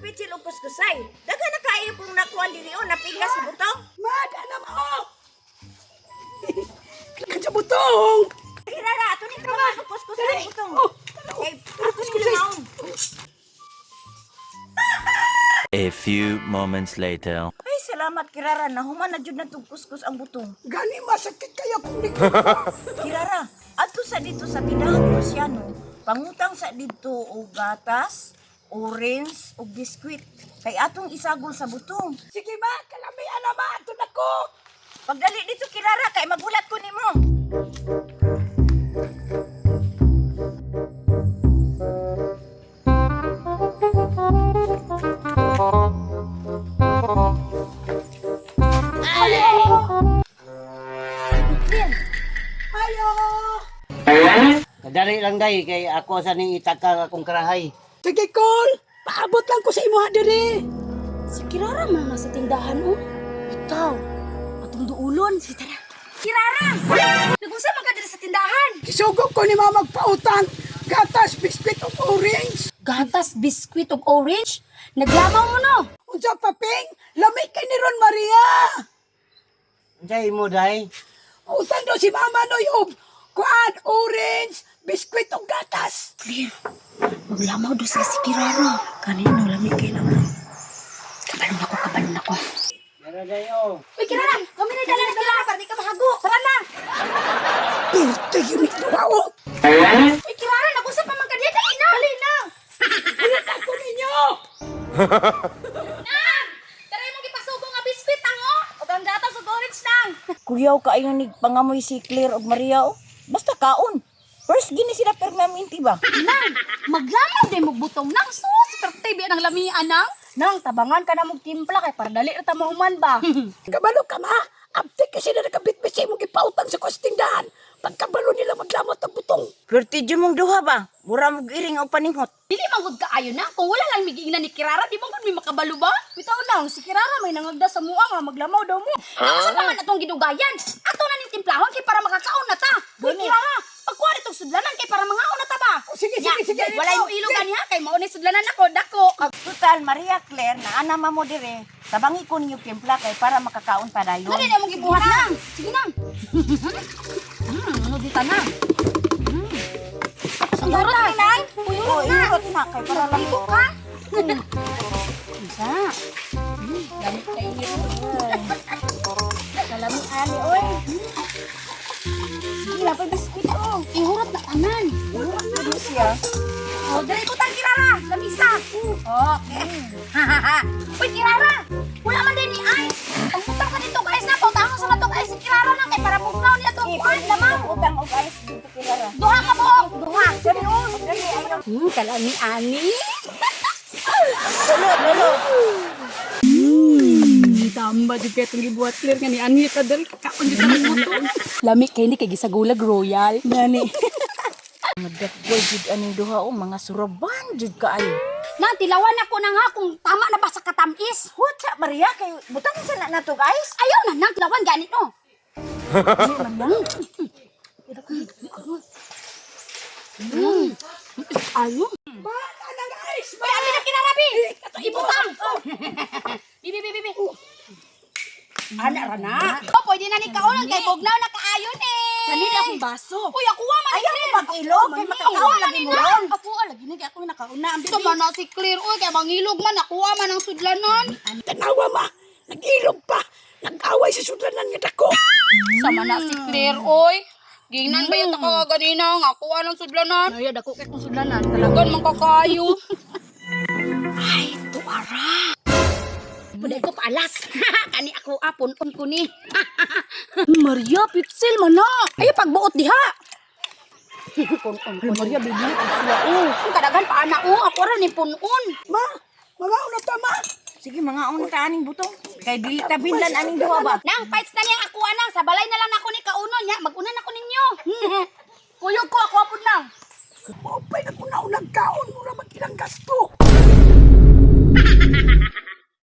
pitsil og kuskusay. Daghan na kaayo kung nakuan diri o napigas sa butong. Ma, dana mo! Kan sa butong! Kirara, ato ni trabaho og kuskusay Dali. butong. Oh, Kay ato ni kuskusay. maon. A few moments later. Ay, salamat Kirara, nahuman na jud na tug kuskus ang butong. Gani masakit kaya kung likod. Kirara, adto sa dito sa tindahan Luciano, pangutang sa dito og gatas, orange ug biskwit kay atong isagol sa butong. Sige ma, kalami ana ma, ato na ko. Pagdali dito Kirara kay magulat ko nimo. Ayo! Kadali lang day kay ako sa ning itaka akong karahay. Sige, Col! Paabot lang ko sa imuha diri. Si Kirara man nasa tindahan oh. Bitaw. Atong duulon. Si tara. Kirara! Nag-usa man ka diri sa tindahan. Kisugo ko ni mama magpautang. Gatas, biskwit ug orange. Gatas, biskwit ug orange. Naglamaw mo no. Unsa pa ping? Lami kay ni Ron Maria. Unsay imo day? Utang daw si Mama Noy og kuan, orange, biskwit ug gatas. Clear. Maglamaw do sa si Kirara. Kanino lami kay na. Kabalon ako, kabalon ako. Dara day oh. Uy, Kirara! Kami na dala na Kirara para di ka mahago. Tara na! Pirte yun ito oh. Uy, Kirara, nag-usap pa man ka diya. Dali na! Dali na! Ulat ako ninyo. Nang! Tara imong gipasugo nga biskwit ang oh! Ug ang gatas ug orange nang! Kuyaw kaayo ni pangamoy si Claire ug Maria oh. Basta kaon. First gini sila permanente ba? Nang, maglamaw din mo butong nang sus, perte biya ng lamian nang. Nang, tabangan ka na mong timpla kay para dali ra ta mahuman ba. Kabalo ka ma. Abtik kasi na nakabitbit sa imong gipautang sa kostindahan. Pagkabalo nila maglamot ang butong. Perti jud mong duha ba? Mura mog iring og paninghot. Dili man gud kaayo na kung wala lang migiingnan ni Kirara, di man gud mi makabalo ba? Bitaw nang si Kirara may nangagda sa mua nga maglamaw daw mo. Ako sa man atong gidugayan. Ato na ning timplahon kay para makakaon na ta. Uy Kirara, pagkuha nitong sudlanan kay para mangaon na ta ba? Oh, sige, sige, sige. Walay mo ilog ganiha kay mao ni sudlanan ako dako. Total Maria Claire na ana mo dire. Tabangi ko ninyo timpla kay para makakaon pa dayon. Ano na imong gibuhat nang? Sige nang. Ano di ta nang? Tapos ang gatas. Nang. Uy, Oh, na. ihurot na kay para lang Igo ka. Isa. Gamit kayo nito. Kalami ani oy. Sige lang pa biskwit oh. Ihurot na tanan. Ihurot na do siya. Oh, dali ko tang Kirara. Lamisa. Okay. Uy, Kirara. Wala man din ni Ice. Ang utang sa dito guys na pautangon sa natong ice si Kirara na kay para bugnaw niya to. Eh, Kuan lamang. Utang og ice dito Kirara. Duha ka buok, duha. Dali oh, dali ayaw. Kalami ani. Sulod, sulod. Tamba jud kay itong gibuhat clear nga ni Anita dali kaon jud ang buto. Lami kay ni kay gisagulag royal. Nani. Madakboy jud aning duha oh, mga suraban jud kaayo. Nang tilawan ako nang ha kung tama na ba sa katamis. Hutsa Maria kay butang sa na natog ice. Ayaw na nang tilawan ganit no. Ayo. Ma, anang ice, ma. Uy, abi na kinarabi. Ato ibutang. Bibi bibi bibi. Ana ra na. Oh, pwede na ni kaonon kay bugnaw na kaayon eh. Kanina akong baso. Uy, ako wa man. Ayaw ko mag-ilog kay makakaon lagi mo ron. Ako lagi na kay ako nakauna. Ang bibi. Sama na si Claire uy kay mangilog man nakuha man ang sudlanon. Tanawa ma, nag-ilog pa. Nag-away sa sudlanan nga dako. Sama na si Claire, oy. Gingnan ba yung taka ganina nga kuha ng sudlanan? Ay, dako kay kong sudlanan. Talagan man kakayo. Ay, tuara. Pwede ko paalas. Kani ako apon on ko ni. Maria pitsil man na. Ay pagbuot diha. Punon ko. Maria bibi siya oh. Ang kadaghan pa ana oh, ako ra ni punon. Ma, mga una ta ma. Sige mga unta aning butong. Kay dili ta binlan aning duha ba. Nang fights na niyang ako anang sa balay na lang ako ni kaunon nya, mag-una na ko ninyo. Kuyog ko ako apod nang. Maupay na kung naunang kaon, mura mag ilang gasto.